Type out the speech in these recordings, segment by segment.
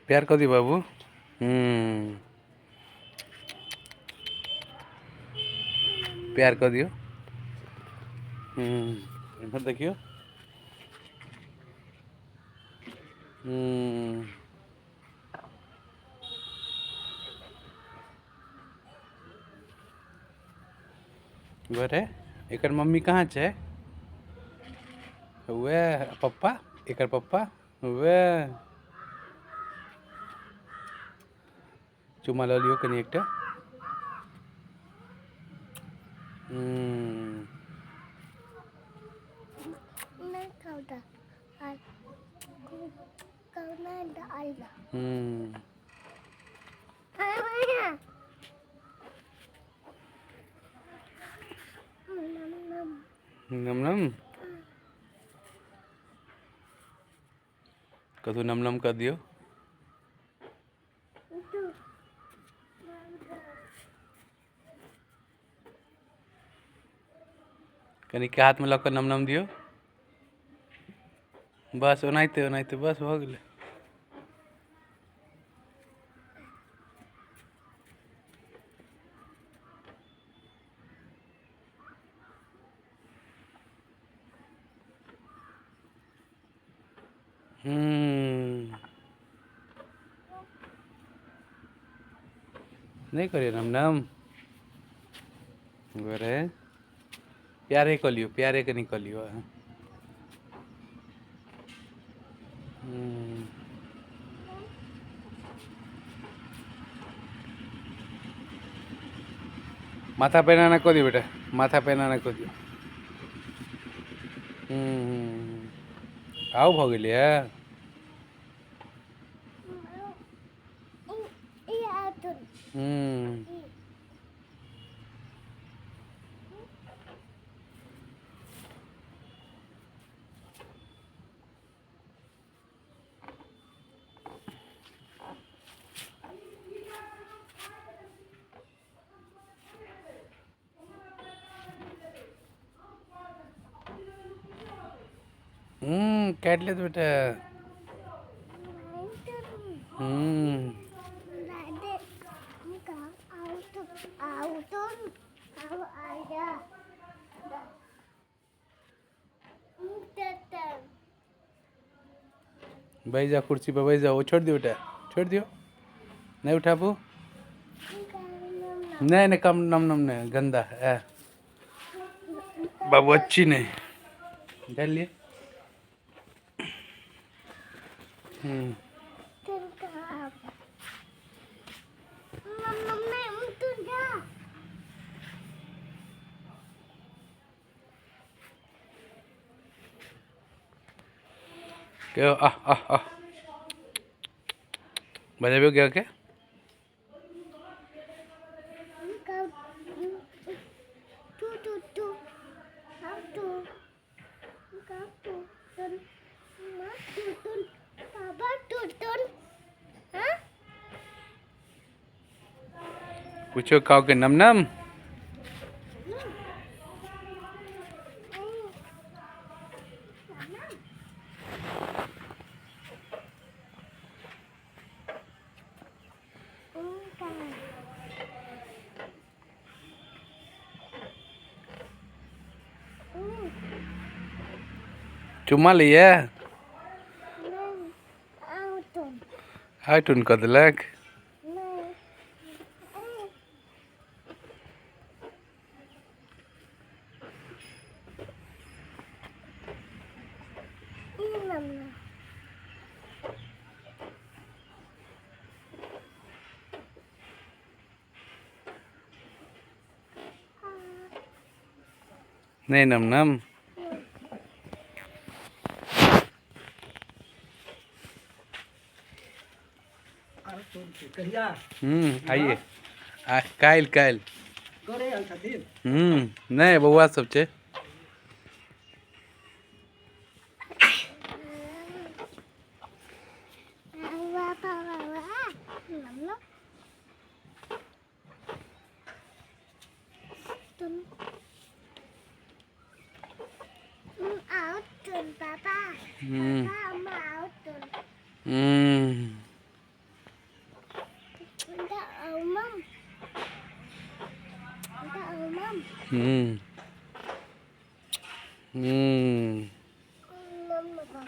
प्यार कऽ दियौ बाबू। हूँ, प्यार कऽ दियौ। हूँ, इम्हर देखियौ। हूँ, गोरे एकर मम्मी कहाँ छै? वएह पप्पा, एकर पप्पा वएह। चुम्मा लऽ लियौ कनि एकटा। हूँ, हूँ, नम नम कतहु नम नम कऽ दियौ। कनिके हाथमे लऽ कऽ नम नम दियौ, बस ओनाहिते ओनाहिते बस भऽ गेलै। हूँ, नहि करियौ नम नम। गोरे प्यारे कऽ लियौ, प्यारे कनि कऽ लियौ अहाँ। हूँ, माथा पे एना कऽ दियौ बेटा, माथा पे एना कऽ दियौ। हूँ, आउ भऽ गेलियै। हूँ, हूँ, काटि लेत बेटा। हूँ, बैस जाओ कुर्सी पर, बैस जाओ। वो छोड़ दियो बेटा, छोड़ दियो, नहीं उठाबू। नहीं नहीं, कम नम नम नहीं, गंदा है बाबू, अच्छी नहीं। डाल लिए। हम्म, क्या आ आ आ बजाबे क्या क्या? पूछो काव के नम नम। चुम्मा लिए हाइटून कऽ देलक। नहीं नम नम। आइए काल्हि काल्हि। नहीं बौआ सब छै। হুম হুম। বাবা, বাবা,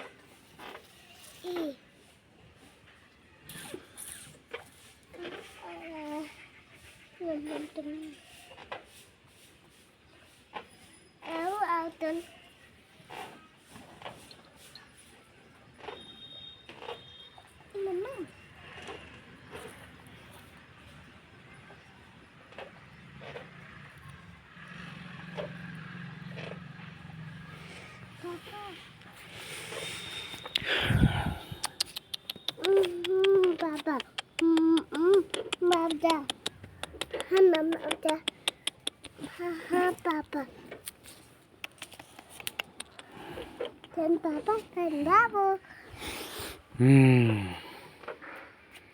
হ্যাঁ বাবা, হ্যাঁ বাবা, বাবা, বাবু। হুম।